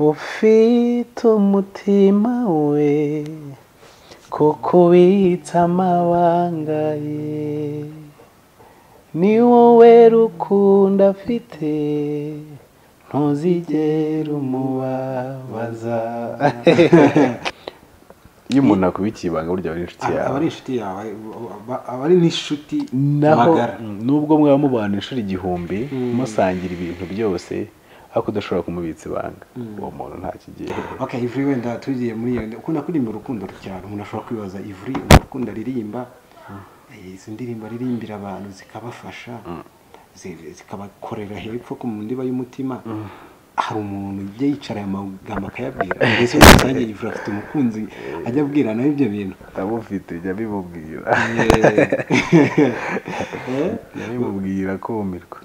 Ufite umutima we, kuko ubitse amabanga ye, ni wowe rukundo afite, ntuzigera umubabaza. Iyo umuntu akubikiye ibanga burya aba ari inshuti yawe. Aba ari inshuti yawe, aba ari n'inshuti magara. Nubwo mwaba mubana inshuro 1000 musangira ibintu byose, ariko udashobora kumubitsa ibanga, uwo muntu nta kigiye. Okay, Yverry, wenda tugiye muri iyo ukunda kuririmba urukundo cyane, umuntu ashobora kwibaza Yverry urukundo aririmba, izi ndirimbo aririmbira abantu zikabafasha, zikabakorera hepfo ku ndiba y'umutima. Hari umuntu ujya yicara aya magambo akayabwira, mbese muri rusange Yverry afite umukunzi ajya abwira nawe ibyo bintu? Ndamufite, jya bimubwira. Yabimubwira kumirwa.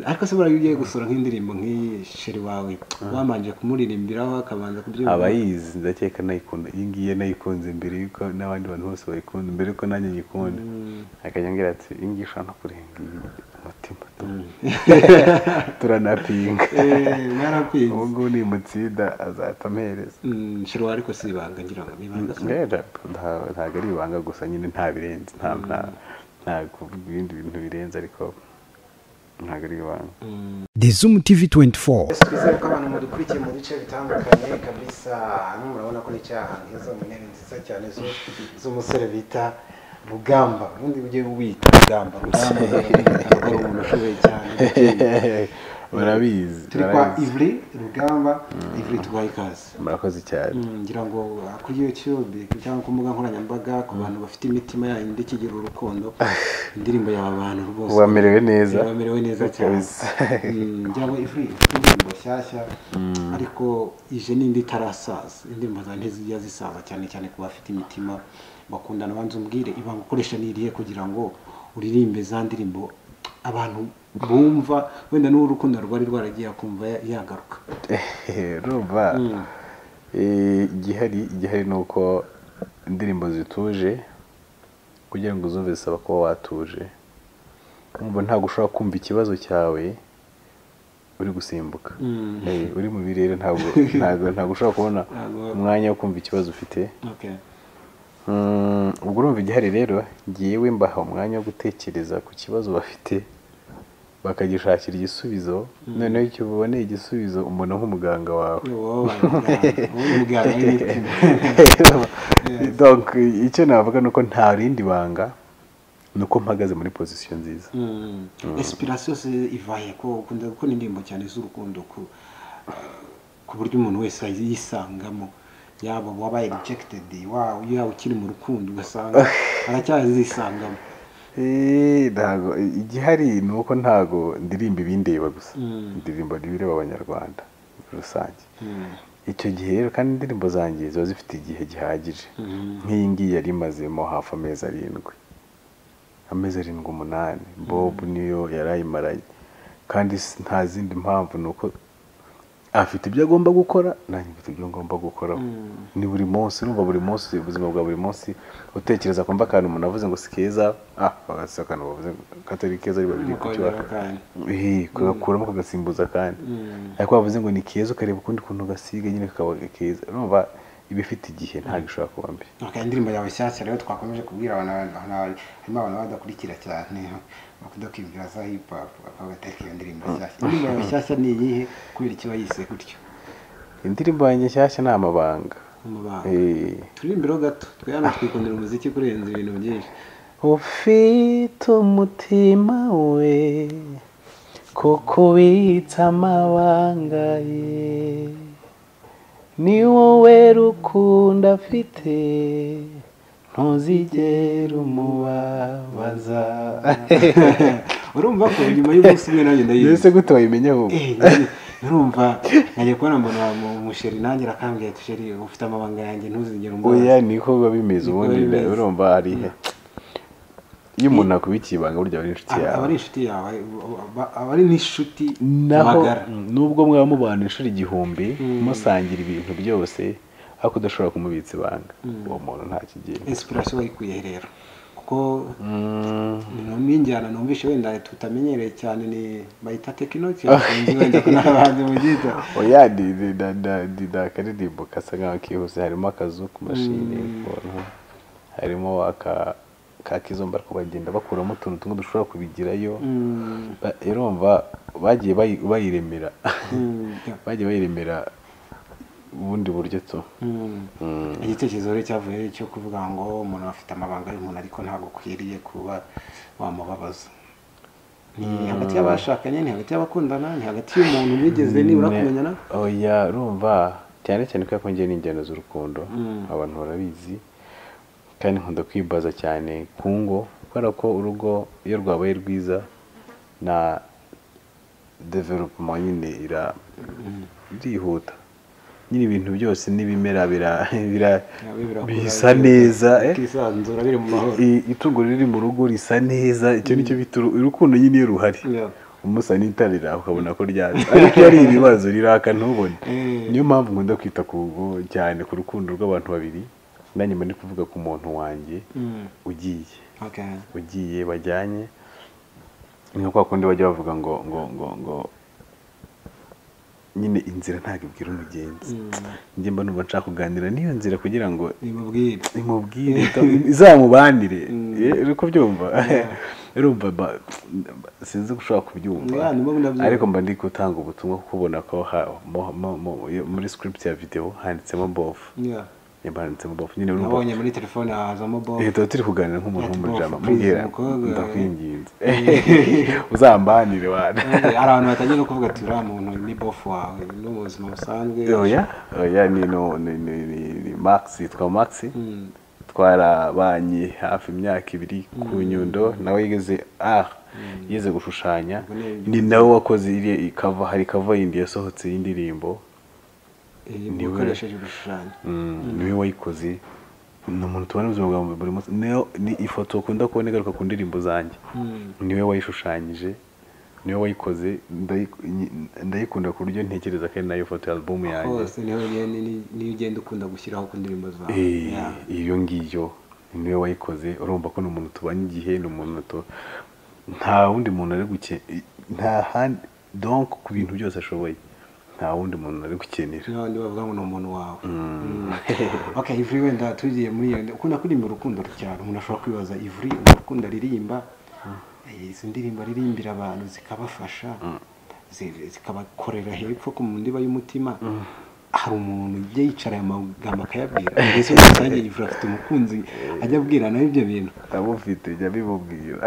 Ariko se buriya ugiye gusura nk'indirimbo nk'iyi chéri wawe, wamanje kumuririmbiraho akabanza kubyumva? Aba yizi, ndakeka nayikunda. Iyi ngiyi nayikunze mbere yuko n'abandi bantu bose bayikunda, mbere yuko nanjye nyikunda. Akajya ambwira ati iyi ngiyi ishobora no kurenga umutima. Turanapinga. Mwarapinze. Ubu ngubu nimutsinda azahita ampereza. Chéri wawe ariko si ibanga, ngira ngo ni ibanga se? Ntabwo ari ibanga, gusa nyine nta birenze, nta kuvuga ibindi bintu birenze, ariko ntabwo ari ibanga. The Zoom TV 24. Twizere ko abantu mudukurikiye mu bice bitandukanye kabisa, hano murabona ko nicaye ahantu heza mu ntebe nziza cyane z'umusore bita Rugamba. Ubundi ujye wita Rugamba, Rugamba ari umuntu ushoboye cyane. Barabizi. Turi kwa Yverry Rugamba. Yverry, tubaye ikaze. Murakoze cyane. Ngira ngo kuri YouTube cyangwa ku mbuga nkoranyambaga, ku bantu bafite imitima yindi ikigira urukundo, indirimbo yawe abantu rwose bamerewe neza. Bamerewe neza cyane. Ngira ngo Yverry ifite indirimbo nshyashya, ariko ije n'indi itarasaza. Indirimbo zawe ntizijya zisaza, cyane cyane ku bafite imitima bakundana. Banza umbwire ibanga ukoresha ni irihe kugira ngo uririmbe za ndirimbo abantu bumva, wenda n'urukundo rwari rwaragiye akumva yagaruka? Urumva, igihari ni uko indirimbo zituje, kugira ngo uzumve zisaba kuba watuje. Urumva ntabwo ushobora kumva ikibazo cyawe uri gusimbuka, uri mu birere, ntabwo ushobora kubona umwanya wo kumva ikibazo ufite. Ubwo urumva igihari rero, ngiyewe mbaha umwanya wo gutekereza ku kibazo bafite, bakagishakira igisubizo. Noneho icyo uboneye igisubizo, umuntu nk'umuganga wawe. Donc icyo navuga ni uko nta rindi banga, ni uko mpagaze muri position nziza. Inspiration se ivahe, ko ukunda gukora indirimbo cyane z'urukundo ku buryo umuntu wese yisangamo, yaba wabaye rejected, yaba ukiri mu rukundo, ugasanga aracyazisangamo? Ntago igihari ni uko ntago ndirimba ibindeba gusa, ndirimba n'ibireba Abanyarwanda muri rusange. Icyo gihe rero kandi indirimbo zanjye ziba zifite igihe gihagije. Nk'iyi ngiyi yari imazemo hafi amezi 7, amezi 7 8, Bob niyo yarayimaranye, kandi nta zindi mpamvu, ni uko afite ibyo agomba gukora, nanjye mfite ibyo ngomba gukora. Ni buri munsi, urumva buri munsi, ubuzima bwa buri munsi utekereza kumva akantu umuntu avuze ngo si keza, bagasa akantu bavuze katari keza ari babiri kugakuramo kagasimbuza kandi, ariko bavuze ngo ni keza ukareba ukundi kuntu gasiga nyine kakaba keza. Urumva iba ifite igihe, ntabwo ishobora kuba mbi. Indirimbo yawe nshyashya rero twakomeje kubwira abantu, harimo abantu badakurikira cyane, bakunda kwibwira za hip hop, bakavuga ati iyo ndirimbo nshyashya. Indirimbo yawe nshyashya ni iyihe, kubera iki wayise gutyo? Indirimbo yanjye nshyashya ni Amabanga. Amabanga. Turirimbire gato, twe hano twikundira umuziki kurenza ibintu byinshi. Ufite umutima we, kuko ubitse amabanga ye, ni wowe rukundo afite, ntuzigera umubabaza. Urumva ko nyuma y'umunsi umwe nanjye ndayizi. Mbese gute wayimenya ahubwo? Urumva najya kubona mbona umusheri nanjye arakambwira ati chéri ufite amabanga yanjye ntuzigere umubabaza. Oya, niko biba bimeze ubundi. Urumva ari iyo umuntu akubikiye ibanga burya aba ari inshuti yawe. Aba ari inshuti yawe, aba ari n'inshuti magara. Nubwo mwaba mubana inshuro 1000 musangira ibintu byose, ariko udashobora kumubitsa ibanga, uwo muntu nta kigiye. Inspiration wayikuye rero, kuko Kuko n'injyana numvishe wenda tutamenyereye cyane ni bayita techno cyangwa wenda ko n'abahanzi mugita. Oya ni akaririmbo kasa nkaho kihuse, harimo akazu ku mashini, harimo aka kakizomba ariko bagenda bakuramo utuntu tumwe dushobora kubigirayo. Urumva bagiye bayiremera, bagiye bayiremera ubundi buryo to. Igitekerezo rero cyavuye cyo kuvuga ngo umuntu afite amabanga y'umuntu ariko ntabwo ukwiriye kuba wamubabaza. Ni hagati y'abashakanye, ni hagati y'abakundana, ni hagati y'umuntu mwigeze nibura kumenyana. Oya urumva cyane cyane ko yakongera n'injyana z'urukundo, abantu barabizi kandi nkunda kwibaza cyane ku ngo, kubera ko urugo iyo rwabaye rwiza na development nyine irihuta nyine, ibintu byose n'ibimera bisa neza, bikisanzura biri mu mahoro, itungo riri mu rugo risa neza, icyo nicyo bita urukundo nyine iyo ruhari umusa n'itarira ukabona ko ryatse, ariko iyo ari ibibazo riraka ntubone. Niyo mpamvu nkunda kwita ku rugo cyane, ku rukundo rw'abantu babiri. Nanjye mba ndi kuvuga ku muntu wanjye ugiye, ugiye bajyanye, ni nka kwa kundi bajya bavuga ngo ngo ngo ngo nyine inzira ntabwo ibwira umugenzi. Njye mba numva nshaka kuganira n'iyo nzira kugira ngo imubwire izamubanire, uri kubyumva? Urumva sinzi ko ushobora kubyumva, ariko mba ndi gutanga ubutumwa kuko ubona ko muri script ya video handitsemo bofu. Nabonye muri telefone hazamo bofu. Tuba turi kuganira nk'umuntu w'umujama, mubwira ndakwinginze uzambanire wana. Hari abantu batangiye no kuvuga ati uriya muntu ni bofu wawe no mu buzima busanzwe. Oya oya ni ni Max, yitwa Max, twarabanye hafi imyaka 2 ku Nyundo, nawe yigeze yize gushushanya, ni nawe wakoze iriya cover, hari cover yindi yasohotse y'indirimbo ukoresheje ibishushanyo, niwe wayikoze. Ni umuntu tubana ubuzima bwa buri munsi, ni ifoto ukunda kubona igaruka ku ndirimbo zanjye, niwe wayishushanyije, niwe wayikoze, ndayikunda ku buryo ntekereza ko ari nayo foto ya album yanjye hose, niyo ugenda ukunda gushyiraho ku ndirimbo zawe. Iyo ngiyo niwe wayikoze. Urumva ko ni umuntu tubanye igihe, ni umuntu nta wundi muntu ari guke, nta handi donc ku bintu byose ashoboye nta wundi muntu ari gukenera, n'abandi bavuga ngo ni umuntu wawe. Okay, Yverry, wenda tugiye muri iyo ukunda kuririmba urukundo cyane, umuntu ashobora kwibaza Yverry urukundo aririmba, izi ndirimbo aririmbira abantu zikabafasha, zikabakorera hepfo ku ndiba y'umutima, hari umuntu ujya yicara aya magambo akayabwira? Mbese muri rusange Yverry afite umukunzi ajya abwira nawe ibyo bintu? Ndamufite, jya bimubwira,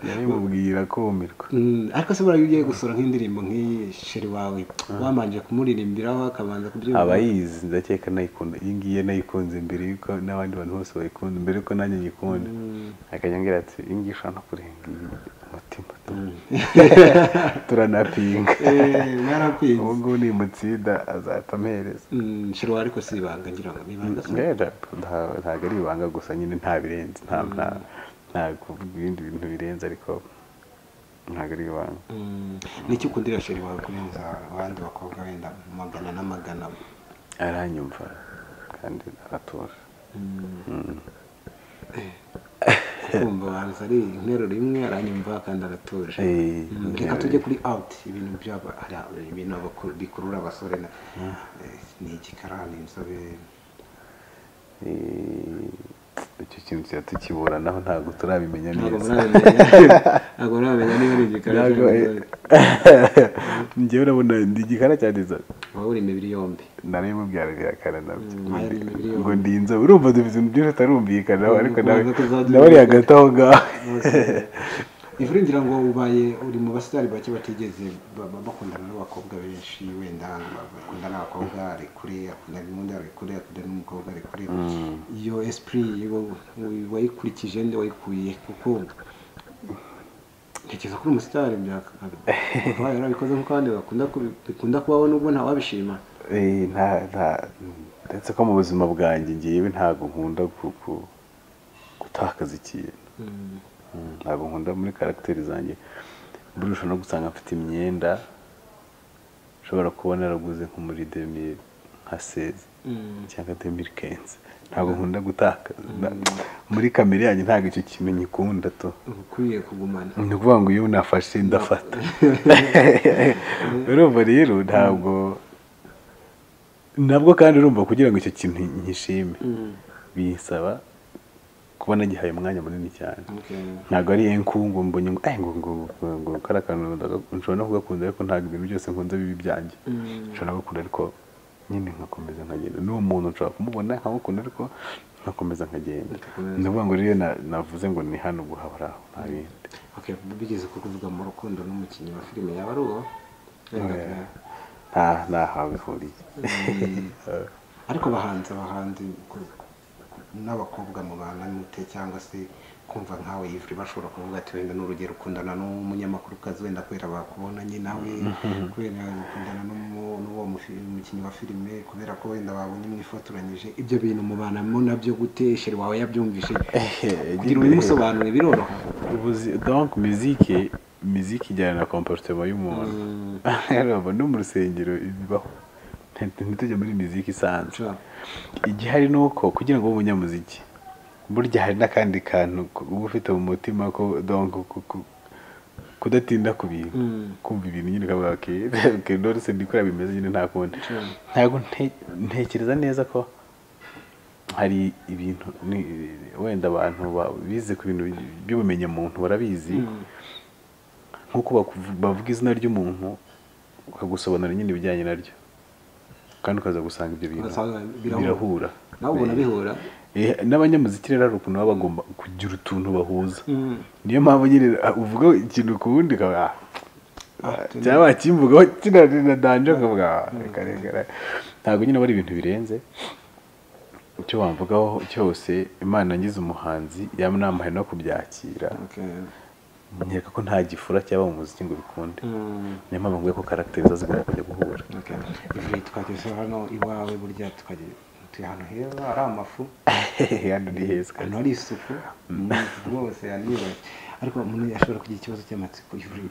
yabimubwira kumirwa. Ariko se buriya ugiye gusura nk'indirimbo nk'iyi sheri wawe wamanje kumuririmbiraho akabanza kubyumva? Abayizi ndakeka nayikunda, iyi ngiyi nayikunze mbere yuko n'abandi bantu bose bayikunda, mbere yuko nanjye nyikunda, akajya ambwira ati iyi ngiyi ushobora no kurenga umutima, turanapinga. Ubu ngubu nimutsinda azahita ampereza. Sheri wawe ariko si ibanga, ngira ngo ni ibanga. Ntabwo ari ibanga, gusa nyine nta birenze, nta kuvuga ibindi bintu birenze, ariko ntabwo ari ibanga. Niki ukundira sheri wawe kurenza abandi bakobwa wenda magana n'amagana? Aranyumva kandi aratuje. Kumva banza ari interuro imwe, aranyumva kandi aratuje. Reka tujye kuri out, ibintu byaba ibintu bikurura abasore ni igikara, ni inzobe. Icyo kintu tuba tukiburanaho ntabwo turabimenya neza. Ntabwo muramenya niba ari igikara. Njyewe urabona ndi igikara cyane inzobe. Wowe uri imibiri yombi. Narabimubwira bihakana nabyo ngo ndi inzobe. Urumva dufite ibintu byinshi tutarumvikanaho, ariko nawe ari hagati aho ngaho. Yverry, ngira ngo ubaye uri mu basitari bake batigeze bakundana n'abakobwa benshi, wenda bakundana n'abakobwa ari kure, akundana n'undi ari kure, akundana n'umukobwa ari kure. Iyo esprit wayikurikije nde, wayikuye? Kuko ntekereza ko uri umusitari byakabaye yarabikoze nk'uko abandi bikunda kubaho, nubwo ntawabishima. Ndetse ko mu buzima bwanjye ngewe ntabwo nkunda gutakaza ikintu, ntabwo nkunda muri karagiteri zanjye. Burusha no gusanga mfite imyenda nshobora kuba naraguze nko muri 2000 nka 16 cyangwa 2015. Ntabwo nkunda gutakaza muri kamere yanjye, ntabwo icyo kintu nyikunda to. Ukwiye kugumana. Ni ukuvuga ngo iyo nafashe ndafata. Urumva rero ntabwo nabwo, kandi urumva kugira ngo icyo kintu nkishime bisaba kuba nagihaye umwanya munini cyane. Ntabwo ari enkungu mbonye ngo ngo kara kantu nshobora no kugakunda, ariko ntabwo ibintu byose nkunze bibi byanjye. Nshobora gukunda ariko nyine nkakomeza nkagenda. N'uwo muntu nshobora kumubona nkamukunda ariko nkakomeza nkagenda. Ndavuga ngo rero navuze ngo ni hano guhabara aho nta bindi. Okay, bigeze ko kuvuga mu rukundo n'umukinnyi wa filime yaba ari uwo? Nta bihuriye. Ariko bahanzi n'abakobwa mubana mute, cyangwa se kumva nkawe Yverry bashobora kuvuga ati wenda n'urugero ukundana n'umunyamakuru kazi wenda kubera bakubonanye nawe, kubera ukundana n'uwo mukinnyi wa filime, kubera ko wenda babonye mwifotoranyije, ibyo bintu mubanamo nabyo gute? Sheri wawe yabyumvishe kugira ubimusobanure biroroha? Donc musique ijyana na comportement y'umuntu. No mu rusengero bibaho, ntitujye muri musique isanzwe. Igihari ni uko kugira ngo ube umunyamuziki burya hari n'akandi kantu uba ufite mu mutima ko donc kudatinda ku bintu, kumva ibintu nyine ukavuga okay ndorose ndikora bimeze nyine nta kundi. Ntabwo ntekereza neza ko hari ibintu wenda abantu bize ku bintu by'ubumenyi muntu barabizi, nkuko bavuga izina ry'umuntu ukagusobanura nyine ibijyanye naryo, kandi ukaza gusanga ibyo bintu birahura. Nawe ubona bihura. N'abanyamuziki rero hari ukuntu baba bagomba kugira utuntu bahuza. Niyo mpamvu nyine uvuga ikintu ku wundi cyangwa wakimvugaho kinari na danje ukavuga reka reka. Ntabwo nyine ari ibintu birenze. Icyo wamvugaho cyose, Imana ngize umuhanzi yanampaye no kubyakira. Nkeka ko nta gifura cyaba mu muziki ngo bikunde. Niyo mpamvu nguye ko caractère zigomba kujya guhura. Yverry twageze hano iwawe, burya twageze turi ahantu heza hari amafu, hano ni heza, hano hari isuku rwose yaniyubashye. Ariko umuntu ashobora kugira ikibazo cy'amatsiko, Yverry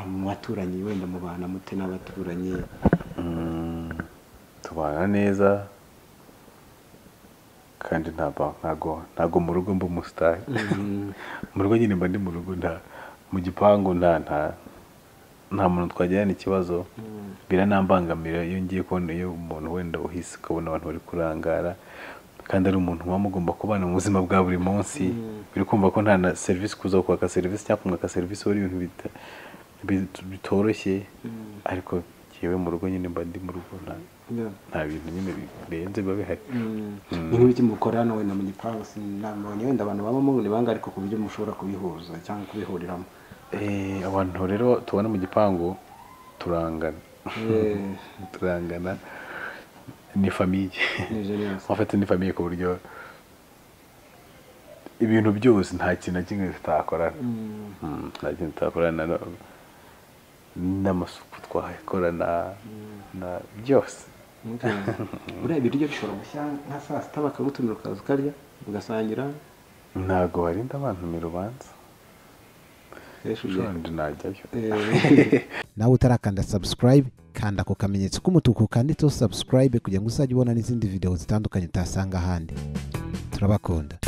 mu baturanyi wenda mubana mute n'abaturanyi? Tubana neza kandi ntago mu rugo mba umusitari. Mu rugo nyine mba ndi mu rugo, nta mu gipangu nta muntu twagirana ikibazo. Biranambangamira iyo ngiye kubona iyo umuntu wenda uhise ukabona abantu bari kurangara, kandi ari umuntu muba mugomba kubana mu buzima bwa buri munsi. Biri kumva ko nta na serivisi kuza kwaka serivisi cyangwa kumwaka serivisi ari ibintu bitoroshye. Ariko yewe mu rugo nyine mba ndi mu rugo, nta bintu nyine birenze biba bihari. Ni nk'ibiki mukora hano wenda mu gipangu? Sinabonye wenda abantu babamo ni bangahe, ariko ku buryo mushobora kubihuza cyangwa kubihuriramo? Abantu rero tubona mu gipangu turangana. Turangana ni famille. En fait ni famille ku buryo ibintu byose nta kintu na kimwe tutakorana. Nta kintu tutakorana, n'amasuku twakorana na byose. Buriya ibiryo bishobora gushya nka saa sita bakagutumira ukaza ukarya ugasangira? Ntabwo warinda abantu mu rubanza. Nawe utarakanda subscribe, kanda ako kamenyetso k'umutuku kanditseho subscribe kugira ngo uzajye ubona n'izindi video zitandukanye utasanga ahandi. Turabakunda.